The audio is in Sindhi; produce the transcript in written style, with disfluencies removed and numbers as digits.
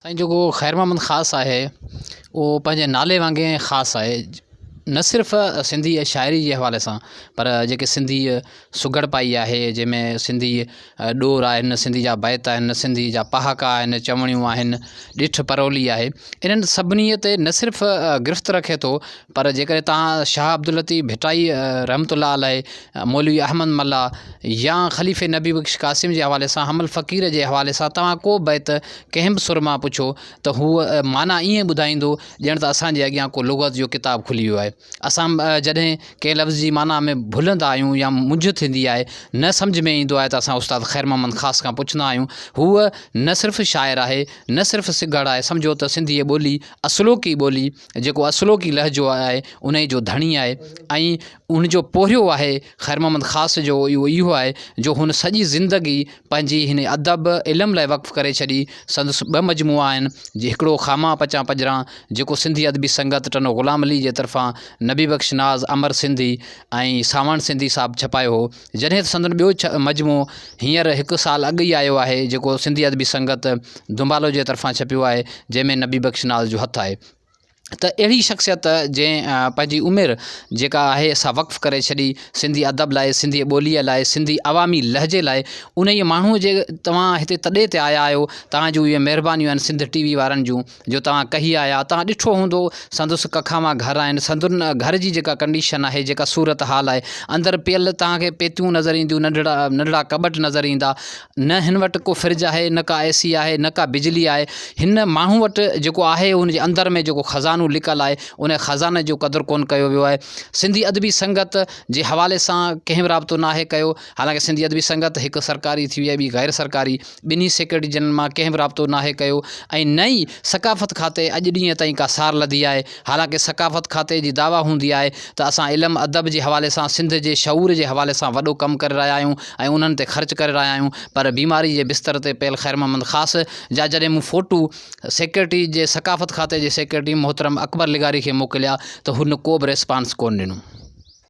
سائين جيڪو خير محمد خاص آهي اهو پنهنجي نالي وانگي خاص آهي نه صرف سنڌي شاعري جي حوالي سان پر جيڪي سنڌي سگهڙ پائي آهي جنهن ۾ سنڌي ڏور آهن سنڌي جا بيت آهن سنڌي جا پهاڪا آهن چوڻيون آهن ڏٺ پرولي آهي انهن سڀني تي نه صرف گرفت رکي ٿو پر جيڪڏهن توهان شاهه عبداللطيف ڀٽائي رحمة الله عليه، مولوي احمد ملاح يا خليفي نبي بخش قاسم جي حوالي سان حمل فقير جي حوالي سان توهان ڪو بيت ڪنهن به سر مان پڇو ته هو معنيٰ ائين ٻڌائيندو ڄڻ ته اسان جي اڳيان ڪو لغت جو ڪتاب کلي ويو آهي. اسان جڏهن ڪنهن لفظ جي معنيٰ ۾ ڀلندا آهيون يا مونجهه ٿيندي آهي، نه سمجهه ۾ ايندو آهي ته اسان استاد خير محمد خاص کان پڇندا آهيون. هو نه صرف شاعر آهي، نه صرف سگهڙ آهي، سمجهو ته سنڌيء ٻولي اصلوڪي ٻولي، جيڪو اصلوڪي لهجو آهي انهي جو ڌڻي آهي ۽ ان جو پورهيو آهي خير محمد خاص جو اهو اهو آهي جو هن سڄي زندگي پنهنجي هن ادب علم لاء وقف ڪري ڇڏي سندس ٻه مجموعا آهن جي هڪڙو خاما پچان پڄران جيڪو سنڌي ادبي سنگت ٽنو غلام علي جي طرفان نبي بخش ناز امر سنڌي ۽ سانوڻ سنڌي صاحب ڇپايو هو جڏهن ته سندن ٻيو مجموعو هينئر هڪ سال اڳ ئي آيو آهي، جيڪو سنڌي ادبي سنگت دنبالو جي طرفان ڇپيو آهي، جنهن ۾ نبي بخش ناز جو هٿ آهي. ته اهڙي شخصيت جنهن پنهنجي عمر جيڪا آهي سا وقف ڪري ڇڏي سنڌي ادب لاء، سنڌي ٻوليء لاء، سنڌي عوامي لهجي لاء، انهيء ماڻهوء جي توهان هتي تڏي تي آيا آهيو، توهان جون اهي مهربانيون آهن سنڌ ٽي وي وارن جون. جو توهان ڪهي آيا، توهان ڏٺو هوندو سندس ڪکاوان گهر آهن، سندن گهر جي جيڪا ڪنڊيشن آهي، جيڪا صورت حال آهي، اندر پيل توهان کي پيتيون نظر اينديون، ننڍڙا ننڍڙا ڪٻٽ نظر ايندا، نه هن وٽ ڪو فرج آهي، نه ڪا اي سي آهي، نه ڪا بجلي آهي، هن ماڻهو وٽ جيڪو آهي ان جي اندر ۾ جيڪو خزانو لڪل آهي، ان خزاني جو قدر ڪونه ڪيو ويو آهي. سنڌي ادبي سنگت جي حوالي سان ڪنهن به رابطو ناهي ڪيو، حالانڪه سنڌي ادبي سنگت هڪ سرڪاري ٿي وئي آهي ٻي غير سرڪاري. ٻنهي سيڪريٽري جنرل مان ڪنهن به رابطو ناهي ڪيو ۽ نه ئي ثقافت کاتي اڄ ڏينهن تائين ڪا سار لڌي آهي حالانڪه ثقافت کاتي جي دعويٰ هوندي آهي ته اسان علم ادب جي حوالي سان سنڌ جي شعور جي حوالي سان وڏو ڪم ڪري رهيا آهيون ۽ انهن تي خرچ ڪري رهيا آهيون پر بيماري جي بستر تي پيل خير محمد خاص جا جڏهن مون فوٽو سيڪريٽري جي ثقافت کاتي جي سيڪريٽري محترم اڪبر لغاري کي موڪليا ته هن ڪو به ريسپانس ڪونه ڏنو.